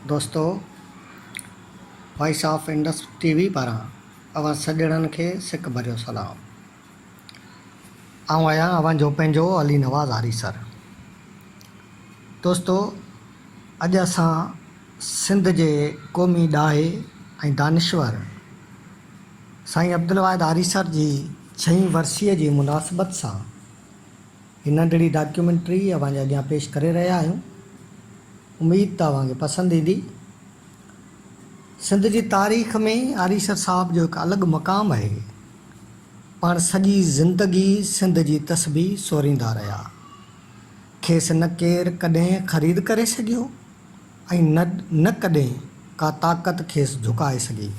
دوستو voice of Indus T V پاران اوهان سڄڻن کي سڪ ڀريو سلام. آئون آهيان اوهان جو پنهنجو علي نواز آريسر. دوستو اڄ اسان سنڌ جي قومي ڏاهي ۽ دانشور سائين عبدالواحد آريسر جي ڇهين ورسيء جي مناسبت سان هي ننڍڙي ڊاڪيومينٽري اوهان جي اڳيان پيش ڪري رهيا آهيون. اميد ته اوهان کي پسند ايندي. سنڌ جي تاريخ ۾ آريسر صاحب جو هڪ الڳ مقام آهي. پاڻ سڄي زندگي سنڌ جي تسبيح سوريندا رهيا. کيس نه ڪير ڪڏهن خريد ڪري سگهيو ۽ نه نه ڪڏهن ڪا طاقت کيس جهڪائي سگهي.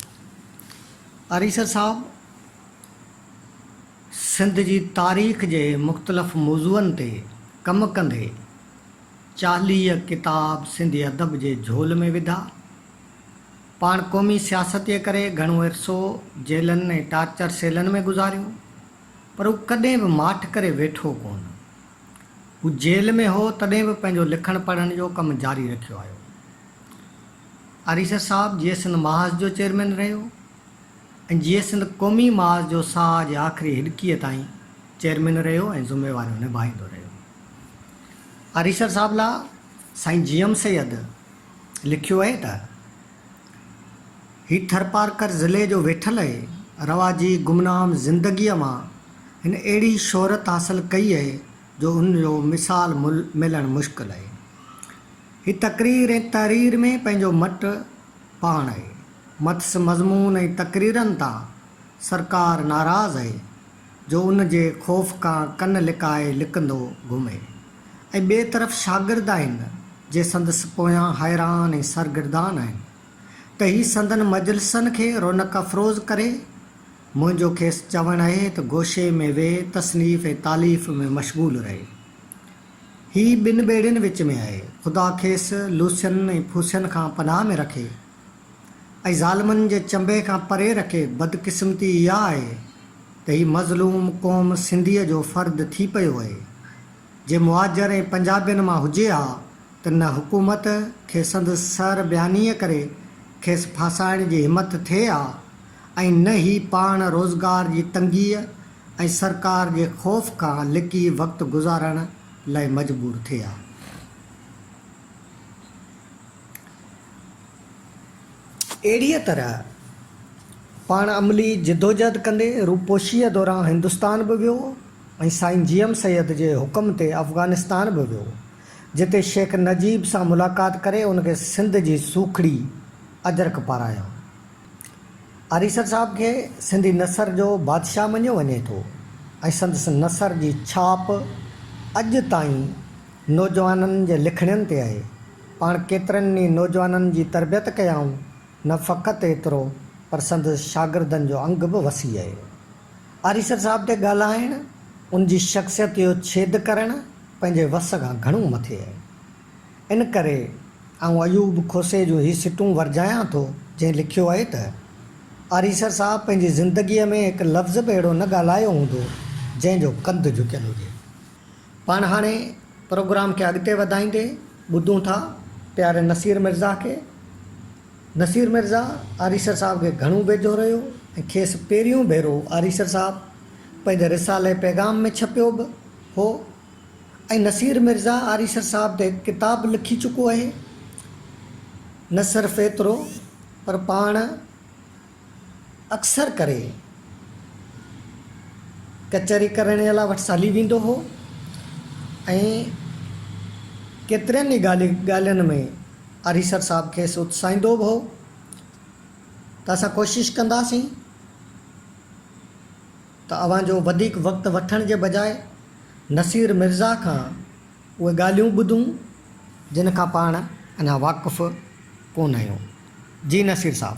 آريسر صاحب سنڌ جي تاريخ جي مختلف موضوعن تي ڪم ڪندي 40 ڪتاب سنڌي ادب جي جهول ۾ وڌا. پاڻ قومي سياست جي ڪري گهڻو عرصو جيلن ۽ ٽارچر سيلن ۾ گذاريو، پر هو ڪڏهن به ماٺ ڪري ويٺو ڪونه. هو جيل ۾ هو تڏهن به پنهنجو لکڻ پڙهڻ جو ڪم جاري رکيو آيو. آريسر صاحب جيئي سنڌ محاذ جو چيئرمين رهيو. ۽ جيئي سنڌ قومي محاذ جو ساهه جي آخري هڏڪيء تائين چيئرمين رهيو ۽ ذميواريون نڀائيندو رهيو. آريسر صاحب لا سائين جي ايم سيد لکيو اهي ته، هي ٿرپارڪر ضلعي جو ويٺل اهي، رواجي گمنام زندگيء مان هن اهڙي شهرت حاصل ڪئي اهي جو ان جو مثال ملڻ مشڪل اهي. هي تقرير ۽ تحرير ۾ پنهنجو مٽ پاڻ اهي. مٿس مضمون ۽ تقريرن تان سرڪار ناراض اهي جو ان جي خوف کان ڪن لڪائي لڪندو گهمي ۽ ٻئي طرف شاگرد آهن جي سندس پويان حيران ۽ سرگردان آهن ته هي سندن مجلسن کي رونق افروز ڪري. منهنجو کيس چوڻ اهي ته گوشي ۾ ويهي تصنيف ۽ تاليف ۾ مشغول رهي. هي ٻن ٻيڙين وچ ۾ آهي. خدا کيس لوسين ۽ ڦوسين کان پناهه ۾ رکي. ۽ ظالمن جي چنبي کان پري رکي بدقسمتي اها آهي ته هي مظلوم قوم سنڌيء جو فرد ٿي پيو اهي جي مهاجر ۽ پنجابين مان هجي ها ته نه حڪومت کي سندس سر بيانيء ڪري کيس ڦاسائڻ جي همٿ ٿئي ها ۽ نه هي پاڻ روزگار جي تنگيء ۽ سرڪار جي خوف کان لڪي وقت گذارڻ لئه مجبور ٿئي ها. اهڙيء طرح پاڻ عملي جدوجهد ڪندي روپوشيء دوران هندستان به ويو ۽ سائين جي ايم سيد جي حڪم تي افغانستان به ويو، جتي شيخ نجيب سان ملاقات ڪري ان کي سنڌ جي سوکڙي اجرڪ پارايائون. آريسر صاحب کي سنڌي نثر جو بادشاهه مڃيو وڃي ٿو ۽ سندس نثر جي ڇاپ اڄ تائين نوجوانن جي لکڻين تي آهي. پاڻ ڪيترن ئي نوجوانن جي تربيت ڪيائون، نه فقط ايترو پر سندس شاگردن جو انگ به وسيع آهي. آريسر صاحب تي ڳالهائڻ، ان جي شخصيت جو ڇيد ڪرڻ پنهنجي وس کان گهڻو مٿي آهي. ان ڪري آئون ايوب کوسي جون هي سٽون ورجايان ٿو، جنهن لکيو آهي ته، آريسر صاحب پنهنجي زندگيء ۾ هڪ لفظ به اهڙو نه ڳالهايو هوندو، جنهن جو ڪنڌ جهڪيل هجي. پاڻ هاڻي پروگرام کي اڳتي وڌائيندي ٻڌون ٿا پياري نصير مرزا کي. نصير مرزا آريسر صاحب کي گهڻو ويجهو رهيو ۽ کيس پهريون ڀيرو آريسر صاحب پنهنجي رسالي پيغام ۾ ڇپيو به هو ۽ نصير مرزا آريسر صاحب تي هڪ ڪتاب به لکي چڪو اهي. نه صرف ايترو پر پاڻ اڪثر ڪري ڪچهري ڪرڻ جي لاء وٽس هلي ويندو هو ۽ ڪيترين ئي ڳالهين ۾ آريسر صاحب کيس اتساهيندو به هو ته اسان ڪوشش ڪنداسين ته اوهان جو وڌيڪ وقت وٺڻ جي بجاء نصير مرزا کان اهي ڳالهيون ٻڌون جن کان پاڻ اڃا واقف ڪونه آهيون. جي نصير صاحب.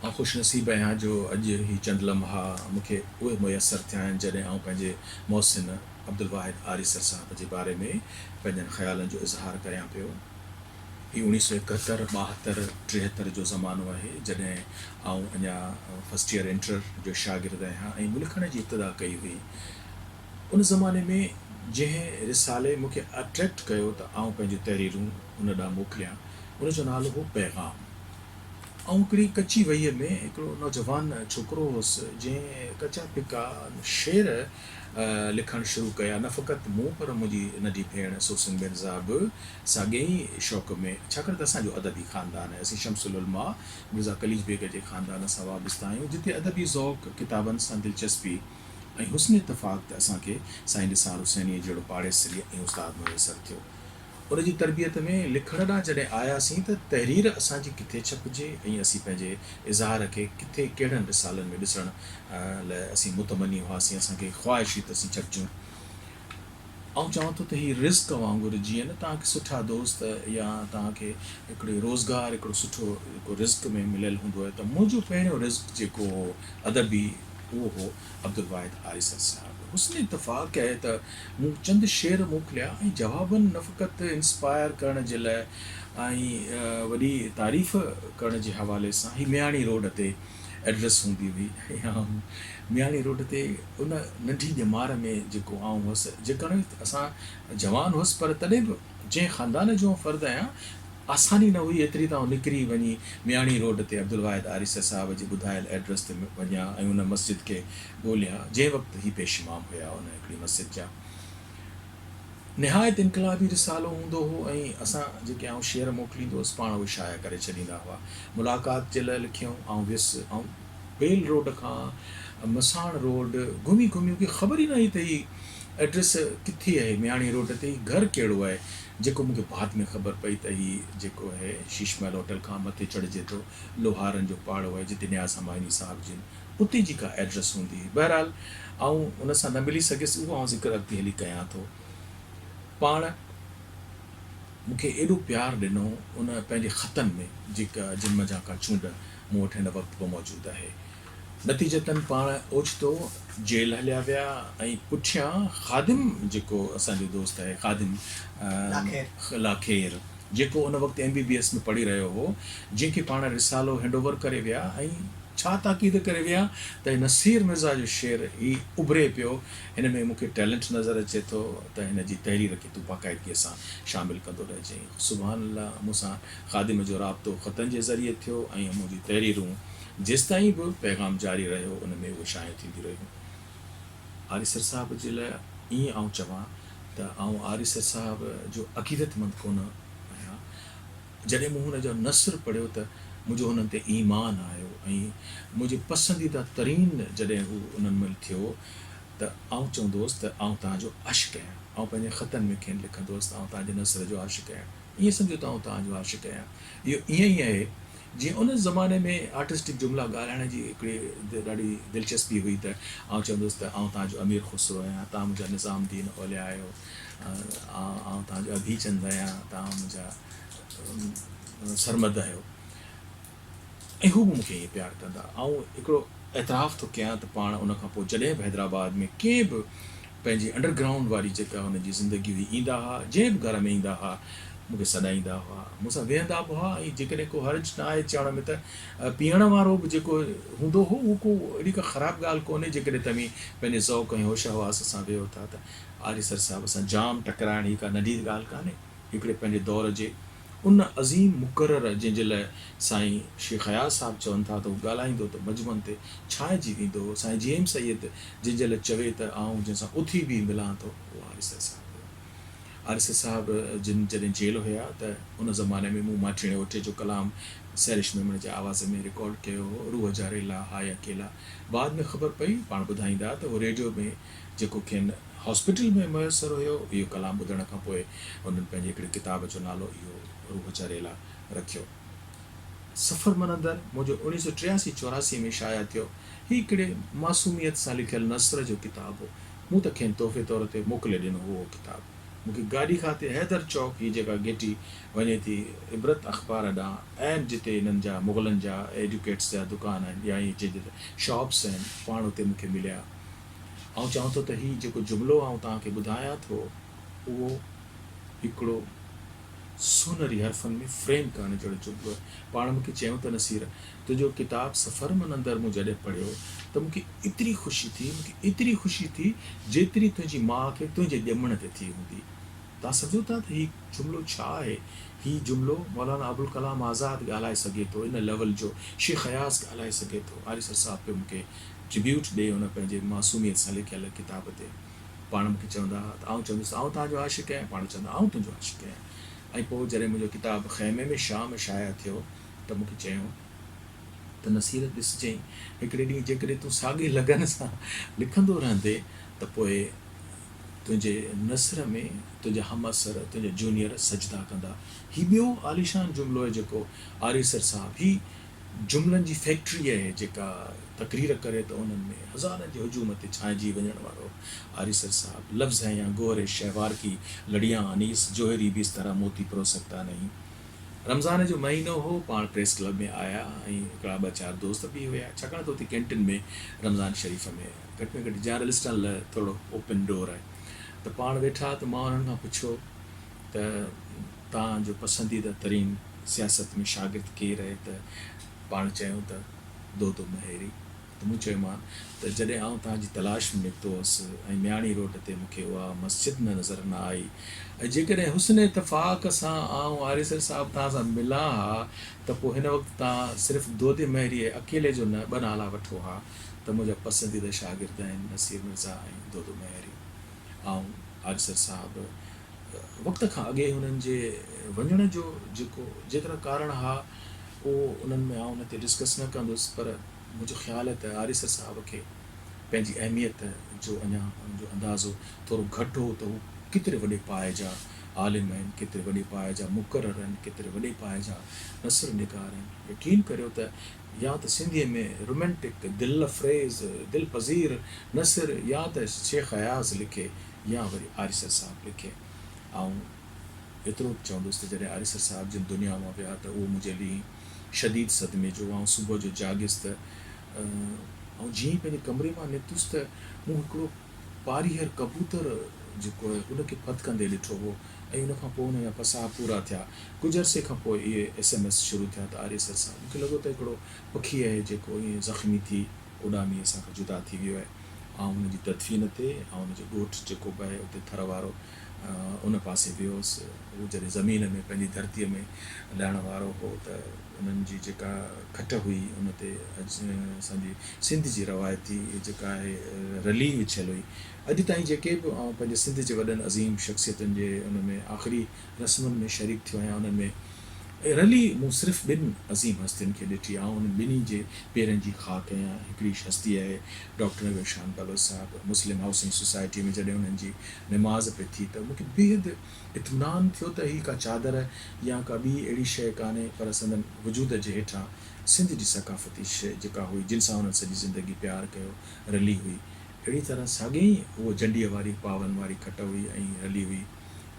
آئون خوش نصيب آهيان جو اڄ هي چند لمحا مون کي اهي ميسر ٿيا آهن جڏهن آئون پنهنجي محسن عبدالواحد آريسر صاحب جي باري ۾ پنهنجن خيالن جو اظهار ڪريان پيو. هي اوڻيهه سو ايڪهتر، ٻاهتر، ٽيهتر جو زمانو آهي جڏهن آئون اڃا فرسٽ ايئر انٽر جو شاگرد آهيان ۽ مون لکڻ جي ابتدا ڪئي هئي. ان زماني ۾ جنهن رسالي مون کي اٽريڪٽ ڪيو ته آئون پنهنجون تحريرون ان ڏانهن موڪليان، ان جو نالو هو پيغام. آئون هڪڙي ڪچي وهيء ۾ هڪڙو نوجوان ڇوڪرو هوس، جنهن ڪچا ڦڪا شعر لکڻ شروع ڪيا. نه فقط مون پر منهنجي ننڍي ڀيڻ سوسن مرزا به ساڳئي ئي شوق ۾، ڇاڪاڻ ته اسان جو ادبي خاندان آهي. اسين شمس العلماء مرزا قليچ بيگ جي خاندان سان وابسته آهيون، جتي ادبي ذوق، ڪتابن سان دلچسپي ۽ حسن اتفاق ته اسان کي سائين نثار حسينيء جهڙو پاڙيسري ۽ استاد ميسر ٿيو. ان جي تربيت ۾ لکڻ ڏانهن جڏهن آياسين ته تحرير اسان جي ڪٿي ڇپجي ۽ اسين پنهنجي اظهار کي ڪٿي ڪهڙن رسالن ۾ ڏسڻ لئه اسين متمني هئاسين، اسان کي خواهش هئي ته اسين ڇپجون. آئون چوان ٿو ته هي رزق وانگر جيئن نه توهان کي سٺا دوست يا توهان کي هڪڙي روزگار هڪڙو سٺو جيڪو رزق ۾ مليل هوندو آهي ته منهنجو پهريون رزق جيڪو هو ادبي اهو هو عبدالواحد آريسر صاحب. حسن اتفاق آهي ته مون چند شعر موڪليا ۽ جوابن نه فقط انسپائر ڪرڻ جي لاء ۽ وڏي تعريف ڪرڻ جي حوالي سان هي مياڻي روڊ تي ايڊريس هوندي هئي ۽ آئون مياڻي روڊ تي ان ننڍي ڄمار ۾ جيڪو آئون هئس جيتوڻيڪ اسان جوان هئس پر تڏهن به جنهن خاندان جو آئون فرد آهيان آساني نه هئي ايتري ته آئون نڪري وڃي مياڻي روڊ تي عبدالواحد آريسر صاحب جي ٻڌايل ايڊريس تي وڃان ۽ ان مسجد کي ڳوليان جنهن وقت هي پيش امام هيا ان هڪڙي مسجد جا. نهايت انقلابي رسالو هوندو هو ۽ اسان جيڪي آئون شعر موڪليندو هوس پاڻ اهي شايع ڪري ڇڏيندا هئا. ملاقات جي لاء لکيائون، آئون ويس، آئون بيل روڊ کان مساڻ روڊ گهمي گهمي مون کي خبر ئي نه هئي ته هي ايڊريس ڪٿي آهي، مياڻي روڊ تي هي گهر ڪهڙو آهي، جيڪو مون کي بعد ۾ خبر پئي ته هي جيڪو آهي شيش محل هوٽل کان مٿي چڙهجي ٿو لوهارن جو پاڙو آهي جتي نياز همايوني صاحب جن اتي جي ڪا ايڊريس هوندي هئي. بهرحال آئون ان سان نه ملي سگهيس، اهو آئون ذڪر اڳتي هلي ڪيان ٿو. پاڻ مون کي ايڏو پيار ڏنو ان پنهنجي خطن ۾ جيڪا جن منجهان ڪا چونڊ مون وٽ هن وقت به موجود آهي. نتيجتاً پاڻ اوچتو جيل هليا ويا ۽ پٺيان خادم جيڪو اسان جو دوست آهي خادم لاکير جيڪو ان وقت ايم بي بي ايس ۾ پڙهي رهيو هو جنهن کي پاڻ رسالو هينڊ اوور ڪري ويا ۽ ڇا تاڪيد ڪري ويا ته نصير مرزا جو شعر هي اڀري پيو، هن ۾ مون کي ٽيلنٽ نظر اچي ٿو ته هن جي تحرير کي تون باقاعدگيء سان شامل ڪندو رهجئين. سبحان الله مون سان خادم جو رابطو خطن جي ذريعي ٿيو ۽ منهنجون تحريرون جيستائين به پيغام جاري رهيو ان ۾ اهي شايع ٿينديون رهيون. آريسر صاحب جي لاء ائين آئون چوان ته آئون آريسر صاحب جو عقيدتمند ڪونه آهيان. جڏهن مون هن جو نثر پڙهيو ته منهنجو هنن تي ايمان آيو ۽ منهنجي پسنديده ترين جڏهن هو انهن مهل ٿيو ته آئون چوندو هوس ته آئون توهان جو عاشق آهيان. آئون پنهنجي خطن ۾ کين لکندو هوس ته آئون توهان جي نثر جو عاشق آهيان. ائين سمجهو ته آئون توهان جو عاشق آهيان. اهو ائين ئي آهي جيئن ان زماني ۾ آرٽسٽڪ جملا ڳالهائڻ جي هڪڙي ڏاڍي دلچسپي هئي ته آئون چوندو هوس ته آئون توهان جو امير خسرو آهيان، توهان منهنجا نظام الدين اولياء آهيو، آئون توهان جو اڀي چند آهيان، توهان منهنجا سرمد آهيو ۽ هو به مون کي ائين پيار ڪندا. آئون هڪڙو اعتراف ٿو ڪيان ته پاڻ ان کان پوء جڏهن به حيدرآباد ۾ ڪنهن به پنهنجي انڊر گرائونڊ واري جيڪا هن جي زندگي هئي ايندا ها، جنهن به گهر ۾ ايندا ها مون کي سڏائيندا هئا، مون سان ويهندا به هئا ۽ جيڪڏهن ڪو حرج نه آهي چوڻ ۾ ته پيئڻ وارو به جيڪو هوندو هو اهو ڪو اهڙي ڪا خراب ڳالهه ڪونهي جيڪڏهن توهين پنهنجي ذوق ۽ هوش حواس سان ويهو ٿا ته آريسر صاحب سان جام ٽڪرائڻ هي ڪا ننڍي ڳالهه ڪانهي. هڪڙي پنهنجي دور جي ان عظيم مقرر جنهن جي لاء سائين شيخ اياز صاحب چون ٿا ته هو ڳالهائيندو ته مجمعن تي ڇانئجي ويندو هو، سائين جي ايم سيد جنهن جي لاء چوي ته آئون جنهن سان اٿي بيهي ملان ٿو اهو آريسر صاحب هيو. آريسر صاحب جن جڏهن جيل هيا ته ان زماني ۾ مون ماٺيڻي اوٺي جو ڪلام سحرش ميمڻ جي آواز ۾ رڪارڊ ڪيو هو، روح جا ريلا هاء اڪيلا. بعد ۾ خبر پئي، پاڻ ٻڌائيندا ته اهو ريڊيو ۾ جيڪو کين هاسپيٽل ۾ ميسر هيو. اهو ڪلام ٻڌڻ کان پوء هنن پنهنجي هڪڙي ڪتاب جو نالو اهو روح جا ريلا رکيو. سفر من اندر منهنجو اوڻيهه سو 83 84 ۾ شايع ٿيو. هي هڪڙي معصوميت سان لکيل نثر جو ڪتاب هو. مون ته کين تحفي طور تي موڪلي ڏنو هو اهو ڪتاب. مون کي گاڏي کاتي حيدر چوڪ هي جيڪا گهٽي وڃي ٿي عبرت اخبار ڏانهن عين جتي هنن جا مغلن جا ايڊيوڪيٽس جا دڪان آهن يا ائين چئجي ته شاپس آهن پاڻ اتي مون کي مليا. آئون چوان ٿو ته هي جيڪو جملو آئون توهان کي ٻڌايان ٿو اهو هڪڙو سونهري حرفن ۾ فريم ڪرڻ جهڙو جملو آهي. پاڻ مون کي چيائون ته نصير! تنهنجو ڪتاب سفر من اندر مون جڏهن پڙهيو ته مون کي ايتري خوشي ٿي، مون کي ايتري خوشي ٿي جيتري تنهنجي ماء کي تنهنجي ڄمڻ تي ٿي هوندي. توهان سمجهو ٿا ته هي جملو ڇا آهي؟ هي جملو مولانا ابوالڪلام آزاد ڳالهائي سگهي ٿو، ان ليول جو شيخ اياز ڳالهائي سگهي ٿو. آريسر صاحب پيو مون کي ٽربيوٽ ڏئي ان پنهنجي معصوميت سان لکيل ڪتاب تي. پاڻ مون کي چوندا ها ته آئون چوندس آئون توهان جو عاشق آهيان، پاڻ چوندا آئون تنهنجو عاشق آهيان. ۽ پوء جڏهن منهنجو ڪتاب خيمي ۾ شام شايع ٿيو ته مون کي چيائون ته نصير ڏسجئين هڪڙي ڏينهن جيڪڏهن تون ساڳي لگن سان لکندو رهندين ته پوء تنهنجي نثر ۾ تنهنجا همعصر، تنهنجا جونيئر سجدا ڪندا. هي ٻيو عاليشان جملو آهي جيڪو آريسر صاحب هي جملن جي فيڪٽري آهي جيڪا تقرير ڪري ته انهن ۾ هزارن جي هجوم تي ڇانئجي وڃڻ وارو آريسر صاحب لفظ هين يا گوهر شهوار ڪي لڙيان انيس جوهري ڀي اس طرح موتي پرو سڪتا نهين. رمضان جو مهينو هو، پاڻ پريس ڪلب ۾ آيا ۽ هڪڙا ٻه چار دوست به هيا، ڇاڪاڻ ته اتي ڪينٽين ۾ رمضان شريف ۾ گهٽ ۾ گهٽ جرنلسٽن لاء ٿورو اوپن ڊور آهي ته پاڻ ويٺا ته مان انهن کان پڇيو ته توهان جو پسنديده ترين سياست ۾ شاگرد ڪير آهي ته پاڻ چيائون ته دودو مهيري. ته مون چيومان ته جڏهن آئون توهان جي تلاش ۾ نڪتو هوس ۽ مياڻي روڊ تي مون کي اها مسجد نه نظر نه آئي ۽ جيڪڏهن حسن اتفاق سان آئون آريسر صاحب توهان سان ملان ها ته پوء هن وقت توهان صرف دودي مهريء اڪيلي جو نه ٻه نالا وٺو ها ته منهنجا پسنديده شاگرد آهن نصير مرزا ۽ دودو مهري. آئون آريسر صاحب وقت کان اڳي هنن جي وڃڻ جو جيڪو جيترا ڪارڻ ها اهو انهن ۾ آئون هتي ڊسڪس نه ڪندس پر منهنجو خيال آهي ته آريسر صاحب کي پنهنجي اهميت جو اڃا ان جو اندازو ٿورو گهٽ هو ته هو ڪيتري وڏي پائي جا عالم آهن، ڪيتري وڏي پائي جا مقرر آهن، ڪيتري وڏي پائي جا نثر نگار آهن. يقين ڪريو ته يا ته سنڌيء ۾ رومينٽڪ، دل افريز، دلپذير نثر يا ته شيخ اياز لکي يا وري آريسر صاحب لکي. آئون ايترو به چوندس ته جڏهن آريسر صاحب جن دنيا مان ويا ته اهو منهنجي لئي شديد صدمي جو آئون صبح جو جاڳيس ته آئون جيئن ئي پنهنجي ڪمري مان نڪتس ته مون هڪڙو پاريهر ڪبوتر جيڪو آهي ان کي ڦٿڪندي ڏٺو هو ۽ ان کان پوء ان جا پساهه پورا ٿيا. ڪجهه عرصي کان پوء اهي ايس ايم ايس شروع ٿيا ته آريسر صاحب مون کي لڳو ته هڪڙو پکي آهي جيڪو ائين زخمي ٿي اڏامي اسان کان جدا ٿي ويو آهي. آئون هن جي تدفين تي آئون هن جي ڳوٺ جيڪو به آهي اتي ٿر وارو ان پاسي ويو هوس. هو جڏهن زمين ۾ پنهنجي ڌرتيء ۾ لهڻ وارو هو ته انهن جي جيڪا کٽ هئي ان تي اسان جي سنڌ جي روايتي جيڪا آهي رلي وڇيل هئي. اڄ تائين جيڪي به آئون پنهنجي سنڌ جي وڏن عظيم شخصيتن جي ان ۾ آخري رسمن ۾ شريڪ ٿيو آهيان انهن ۾ رلي مون صرف ٻن عظيم هستين کي ڏٺي. آئون انهن ٻنهي جي پيرن جي خاڪ آهيان. هڪڙي هستي آهي ڊاڪٽر نبي شان بلوچ صاحب. مسلم هائوسنگ سوسائٽيء ۾ جڏهن انهن جي نماز پئي ٿي ته مون کي بيحد اطمينان ٿيو ته هي ڪا چادر يا ڪا ٻي اهڙي شيء ڪانهي پر سندن وجود جي هيٺان سنڌ جي ثقافتي شيء جيڪا هئي جن سان هنن سڄي زندگي پيار ڪيو رلي هئي. اهڙي طرح ساڳي ئي اهو جنڊيء واري پاون واري کٽ هئي ۽ رلي هئي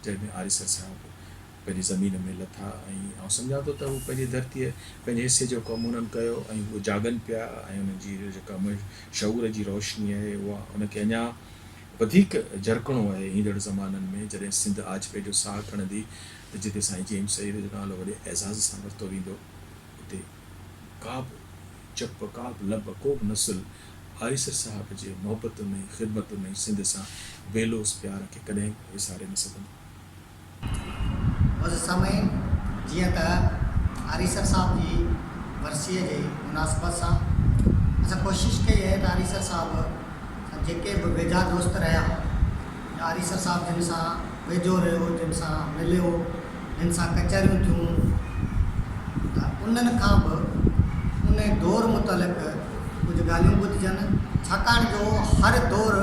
جنهن ۾ آريسر صاحب پنهنجي زمين ۾ لٿا ۽ آئون سمجهان ٿو ته هو پنهنجي ڌرتيء پنهنجي حصي جو ڪم هنن ڪيو ۽ هو جاڳن پيا ۽ انهن جي جيڪا شعور جي روشني آهي اها ان کي اڃا وڌيڪ جرڪڻو آهي ايندڙ زمانن ۾ جڏهن سنڌ آجپي جو ساهه کڻندي ته جتي سائين جي ايم سيد جو نالو وڏي اعزاز سان ورتو ويندو اتي ڪا به چپ ڪا به لب ڪو به نسل آريسر صاحب جي محبتن ۽ خدمتن ۽ سنڌ سان بي لوث پيار کي ڪڏهن به وساري نه سگهندو. معزز سامعين جيئن ته آريسر صاحب جي ورسيء جي مناسبت سان اسان ڪوشش ڪئي آهي ته آريسر صاحب سان جيڪي به ويجها دوست رهيا يا آريسر صاحب جن سان ويجهو رهيو جن سان مليو جن سان ڪچهريون ٿيون ته انهن کان به ان دور متعلق ڪجهه ڳالهيون ٻڌجن، ڇاڪاڻ جو هر دور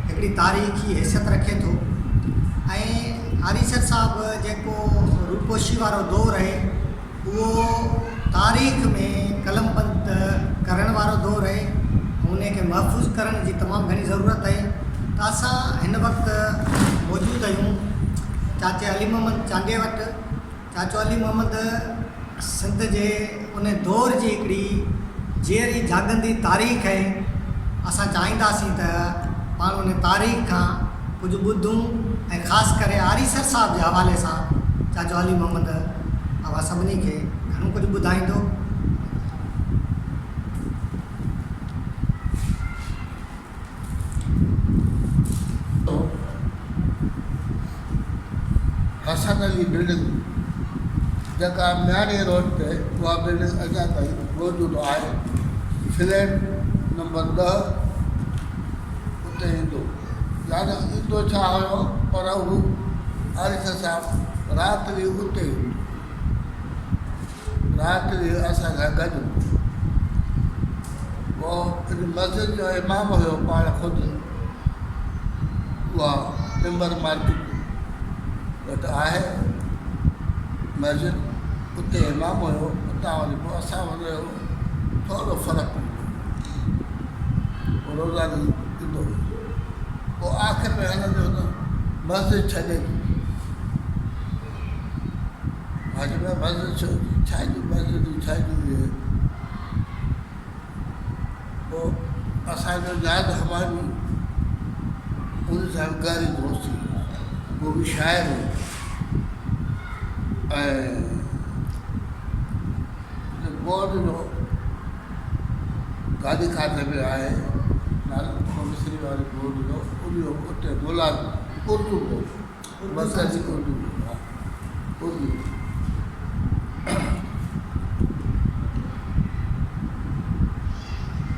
هڪڙي تاريخي حيثيت رکي ٿو ۽ آريسر صاحب جيڪو روپوشي وارو دور آهي اهو تاريخ ۾ قلمبند ڪرڻ وارو دور آهي ۽ ان کي محفوظ ڪرڻ جي تمام گهڻي ضرورت آهي ته اسان هن وقت موجود آهيون چاچي علي محمد چانڊيي وٽ. چاچو علي محمد سنڌ جي ان دور جي هڪڙي جيئري جاڳندي تاريخ آهي. اسان چاهينداسين ته پاڻ ان تاريخ کان ڪجهه ٻڌون ۽ خاص ڪري آريسر صاحب جي حوالي سان چاچو علي محمد اوهان سڀني کي گهڻو ڪجهه ٻڌائيندو. حسن علي بلڊنگ جيڪا مياڻي روڊ تي اها بلڊنگ اڃا تائين موجود آهي فليٽ نمبر ڏهه اتي ايندو يعني ايندو ڇا هيو پر هو آريسر صاحب رات ڏينهن اتي هوندو رات ڏينهن اسان سان گڏ هوندو هو. ان مسجد جو امام هيو پاڻ خود اها ٽمبر مارڪيٽ وٽ آهي مسجد اتي امام هيو اتان وري پوء اسان وٽ هيو ٿورو فرق هوندو هو پوء روزاني ايندو هيو پوء آخر ۾ هلندي هن مسجد ڇڏي ڏني مان چيو مسجد ڇو ڇا جي مسجد ڇا جي پوء اسان جو نياز همايون ان سان گهري دوستي هئي. هو به شاعر هو ۽ بورڊ جو گاڏي کاتي ۾ آهي نالو مصري واري بورڊ جو ان جو اتي ملازم اردو بورڊ مرڪزي اردو ها اردو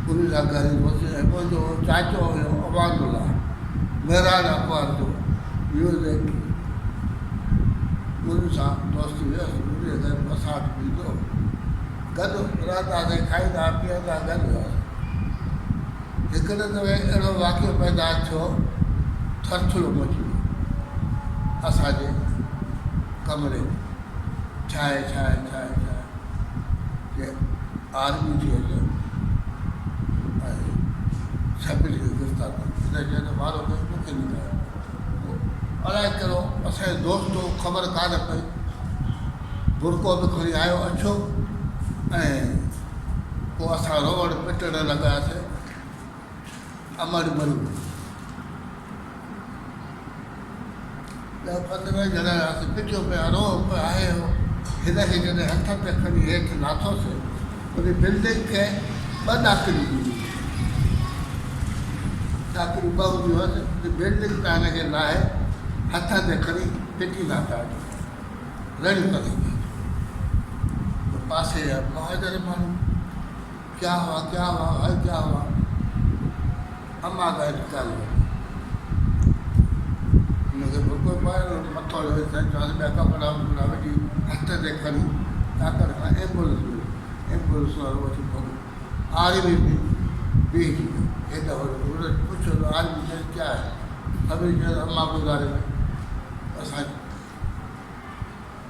ان سان گهري دوستي ۽ منهنجو چاچو هيو امان الله مهراڻ اخبار جو نيوز ايڊيٽر ان سان دوستي هيس ان جي گهر اسان وٽ به ايندو هو گڏ رهنداسين کائيندا پيئندا گڏ هياسين هڪڙي دفعي اهڙو واقعو پيدا ٿيو، ٿرٿلو مچي ويو اسان جي ڪمري ۾، ڇاهي ڇاهي ڇاهي ڇاهي چي آرمي ٿي اچي ۽ سڀني کي گرفتار ڪري هن چيو ته مارو ڪيو مون کي نه ڪيو پوء الائي ڪهڙو اسان جو دوست هو خبر ڪانه پئي برقعو به کڻي آيو اڇو ۽ پوء اسان روئڻ پٽڻ لڳاسين. امڙ مري وئي. ڏهه پندرهن ڄڻا هئاسين، پٽيو پيا روئون پيا هي هو. هن کي جڏهن هٿ تي کڻي هيٺ لاٿوسين، ان بلڊنگ کي ٻه ڏاڪڻيون هونديون هيون. ڏاڪڻيون ٻه هونديون هئس، ان بلڊنگ تان هن کي لاهي هٿ تي کڻي پٽيندا پيا اچون. رڙيون ڪندي پيا اچون. ته پاسي جا مهاجر ماڻهو ڪيا هئا ڪيا هئا ڀائي ڪيا هئا اما کا انتقال هو هن کي برقعو پايو مٿو جو سائين چوانس ٻيا ڪپڙا وپڙا وجهي هٿ تي کڻي ڪاڪڙ کان ايمبولنس ملي ايمبولنس وارو وٺي ڀڳو آرمي به بيهجي وئي هيڏا هوڏا هن پڇيو ته آرمي چيس ڪيا هي سڀني چيو ته اما گذاري وئي اسان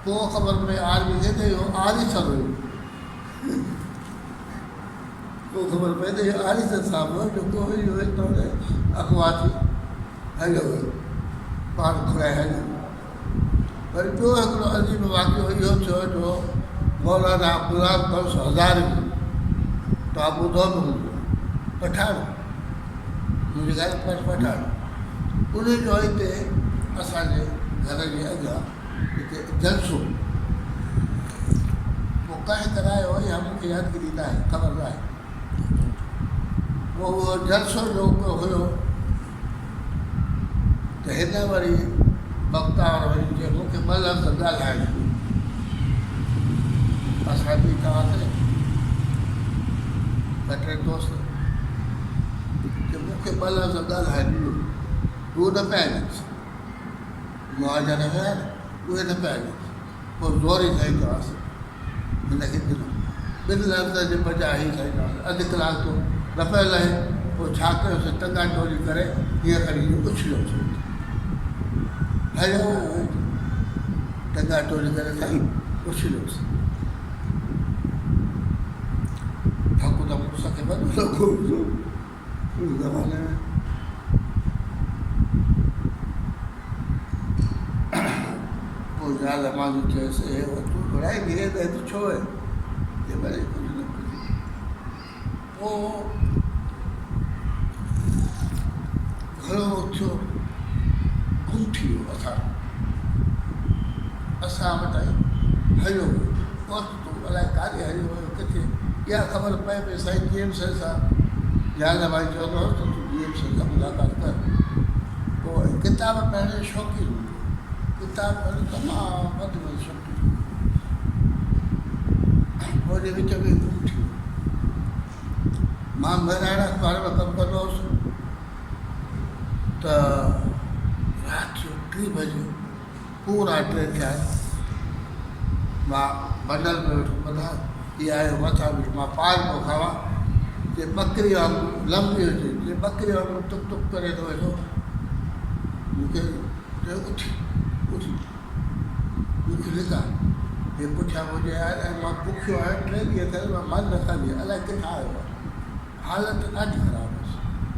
پوء خبر پئي آرمي کي ته اهو آريسر هيو. پوء خبر پئي ته اهو آريسر صاحب هو جيڪو اهو هتان اغوا ٿي هليو ويو. پاڻ گهرائي هليو ويو. وري ٻيو هڪڙو عجيب واقعو اهو ٿيو جو مولانا غلام غوث هزاروي توهان ٻڌو به هوندو پٺاڻ منهنجي گهر پر پٺاڻ ان جو هتي اسان جي گهر جي اڳيان هتي جلسو پوء ڪنهن ڪرايو هو اها مون کي يادگيري ناهي خبر ناهي پوء اهو جلسو جو هيو ته هن وري بختاور وري چيو مون کي ٻه لفظ ڳالهائڻ ڏيو. اسان بيٺا هئاسين ٻه ٽي دوست چي مون کي ٻه لفظ ڳالهائڻ ڏيو. هو نه پيا ڏينس. مهاجر هيا نه اهي نه پيا ڏينس. پوء زوري سائين چوانس هن کي ڏنو. ٻن لفظن جي بجاء هي سائين چوانس اڌ ڪلاڪ تو نه پيو لهي. پوء ڇا ڪيوس ٽنگا ٽولي ڪري هيئن کڻي اڇليوس اتي. هليو ويو هيٺ. ٽنگا ٽولي ڪري سائين اڇليوس. ڌڪ ته مڙس کي وڏو لڳو هوندو ان زماني ۾. پوء زال مانجهي چيس، اي تون گهرائي گهري ته هت ڇو آئين؟ چي ڀلي ڪجهه نه ڪجهه. پوء گهڻو وقت ٿيو، گم ٿي ويو اسان جو. اسان وٽ هليو ويو. اوچتو الائي ڪاڏي هليو ويو ڪٿي اها خبر پئي پئي سائين جي ايم سيد صاحب جان ڀائي چوندو هو ته تون جي ايم سيد سان ملاقات ڪر. پوء ۽ ڪتاب پڙهڻ جو شوقين هوندو هو. ڪتاب پڙهڻ جو تمام وڌ ۾ وڌ شوقين هوندو هو. پوء جي وچ ۾ گم ٿي ويو. مان مهراڻ اخبار ۾ ڪم ڪندو هوس ته رات جو ٽي بجي پورا ٽي ٿيا مان بنڊل ۾ ويٺو ٻڌان هي آيو مٿان بيٺو مان پان پيو کاوان چي ٻڪري وانگر لنبي هجي چي ٻڪري وانگر ٽڪ ٽڪ ڪري ٿو ويٺو مون کي چيو اٿي اٿي مون کي لڪا هي پٺيان منهنجي آيل ۽ مان بکيو آهيان ٽي ڏينهن ٿيا مان ماني نه کاڌي آهي الائي ڪٿان آيو آهي حالت ڏاڍي خراب هيس.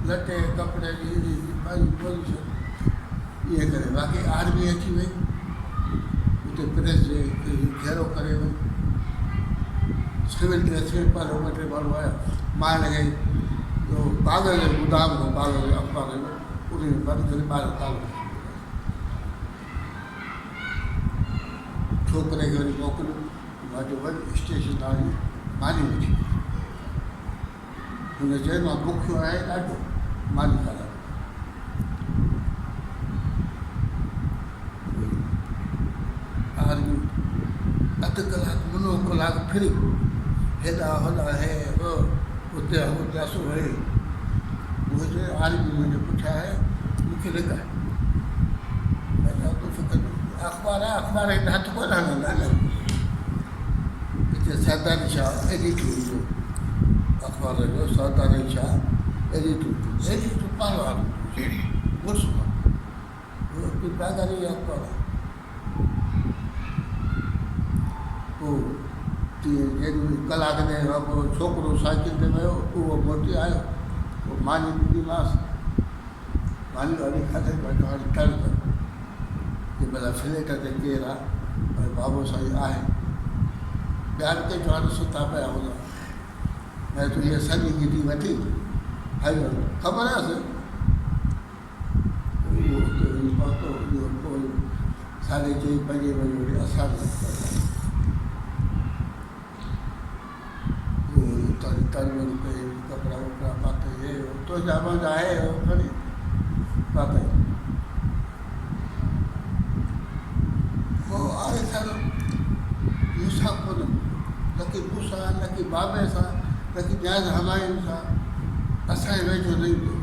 لٽي ڪپڙي جي اهڙي پنهنجي پوزيشن ائين ڪري واقعي آرمي اچي وئي اتي پريس جي گهيرو ڪري وئي سول ڊريس ۾ پر ٻه ٽي ماڻهو آيا مان هن کي ڪاغذ جو گدام هو ڪاغذ جو اخبار جو ان ۾ بند ڪري ٻاهر تالو ڇوڪري کي وري موڪليو مان چيو وڃ اسٽيشن تان وڃي ماني وٺي اچ. هن چيو مان بکيو آهيان ڏاڍو ماني کارائي. آرمي اڌ ڪلاڪ منو ڪلاڪ ڦري هيڏانهن هوڏانهن هي هو اتي هو تاسو هي مون کي چيو آرمي منهنجي پٺيان آهي مون کي لڪاء. مان چيو تون فڪر نه ڪر اخبار آهي اخبار هتي هٿ ڪونه هڻندا نه. هتي سردار شاهه ايڊيٽر هوندو اخبار جو سردار شاهه ايڊيٽر هوندو ايڊيٽر پهلوان هوندو مڙس ماڻهو پيپراداري جو اخبار آهي. پوء تيئن جيڏي مهل ڪلاڪ ڏيڍ کان پوء ڇوڪرو سائيڪل تي ويو، اهو موٽي آيو، پوء ماني ڏنيمانس، ماني واني کاڌائين، مان چيو هاڻي تڙ ڪر، چي ڀلا فليٽ تي ڪير آ؟ مان چيو بابو سائين آهي. ٻيا به ڪي جوان ستا پيا هوندا. مان چيو هيء سڄي گهٽي وٺي هل وڃ. خبر هيس. اهو اتي وڃي پهتو، اهو پوء ساڍي چئين پنجين بجي وري اسان وٽ پهتو. اهو وري تڙ تڙ بڙ ڪئي، ڪپڙا وپڙا پاتائين، هي هو، تنهنجا منهنجا هي هو کڻي پاتائين. پوء آريسر مون سان ڪونه مليو، نه ڪي مون سان، نه ڪي بابي سان، نه ڪي نياز همايون سان، اسان جي ويجهو نه ايندو هو.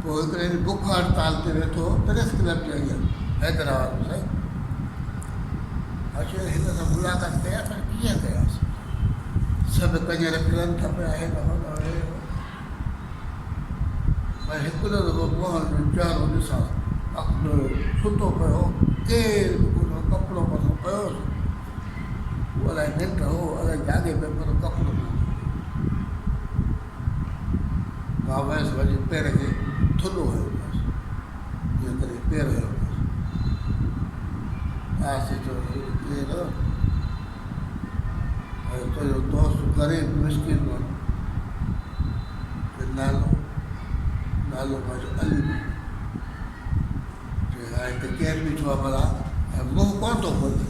پوء هڪڙي ڏينهن بک هڙتال تي ويٺو هو پريس ڪلب جي اڳيان حيدرآباد ۾ سائين اچي هن سان ملاقات ڪيان پر ڪيئن ڪيانس سڀ ڪڃر ڦرن ٿا پيا هيڏانهن هوڏانهن هي هو. ۽ هڪ دفعو منهن جو چهرو ڏسان، اک ستو پيو هو، ڪير به ڪونه هو، ڪپڙو مٿان پيو هوس، هو الائي ننڊ هو، الائي جاڳي پيو پر ڪپڙو نه هو. مان ويس وڃي پير کي ٿڏو هنيومانس، ائين ڪري پير هنيومانس. آهستي چيو، ڪير؟ ۽ تنهنجو دوست غريب مسڪين ماڻهو چي نالو نالو منهنجو علي محمد چي ها هتي ڪير بيٺو آهي ڀلا ۽ منهن ڪونه ٿو کولي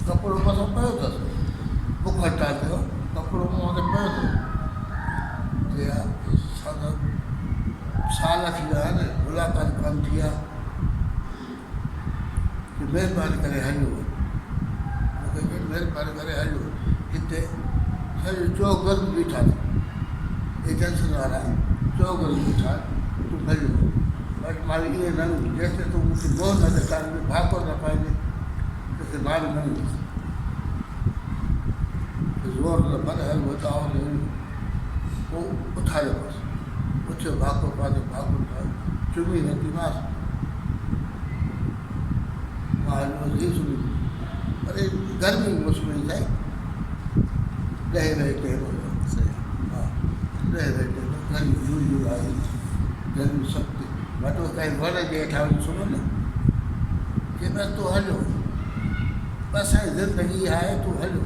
ڪپڙو مٿان پيو اٿس بک هڙتال تي هو ڪپڙو منهن تي پيو اٿس چي ها سندس سال ٿي ويا آهن ملاقات ڪونه ٿي آهي چي مهرباني ڪري هليو وڃ. مون کي چيائين مهرباني ڪري هليو وڃ. هتي سڄو چوگرد بيٺا اٿم. ايجنسين وارا چوگرد بيٺا آهن. تون هليو وڃ. بس مان ائين نه ويندس. جيستائين تون مون کي منهن نه ڏيکاريندين، ڀاڪر نه پائيندين، تيستائين مان به نه ويندس. زور نه ڀر هل هتان هليو وڃ. پوء اٿاريومانس. اٿيو ڀاڪر پاتو، ڀاڪر پائي چمي ورتيمانس. مان هليو ويس هي سمهي پيو. اري گرمي جي موسم هئي سائين ڏهين وڳي ٽيم هيو ها ڏهين وڳي ٽيم گرمي جون جولاء هئي گرمي سخت مان چيو ڪنهن وڻ جي هيٺان وڃي سمهه نه چي بس تون هليو بس سائين زندگي آهي تون هليو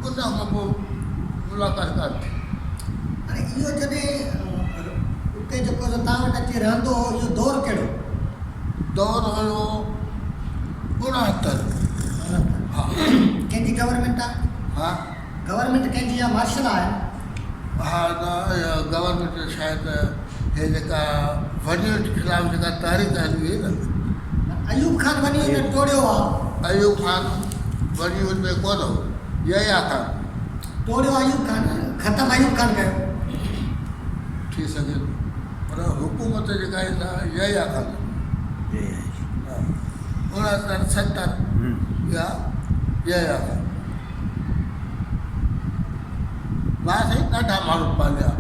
ان کان پوء ملاقات ڪانه ٿي. هاڻي اهو جڏهن اتي جيڪو سو توهان وٽ اچي رهندو هو اهو دور ڪهڙو؟ دور هيو 69. ها. ڪنهن جي گورنمينٽ آ؟ ها. گورنمينٽ ڪنهن جي آ مارشل آ آهي؟ ها نه اها گورنمينٽ شايد هي جيڪا ون يونٽ خلاف جيڪا تحريڪ هلي هئي نه. ايوب خان ون يونٽ ٽوڙيو آ. ايوب خان ون يونٽ ۾ ڪونه هو يحيٰ خان. ٽوڙيو ايوب خان ختم ايوب خان ڪيو. ٿي سگهي ٿو پر حڪومت جيڪا آهي سا يحيٰ خان جي ها 69 70 يا يحيٰ خان. مان سائين ڏاڍا ماڻهو پاليا.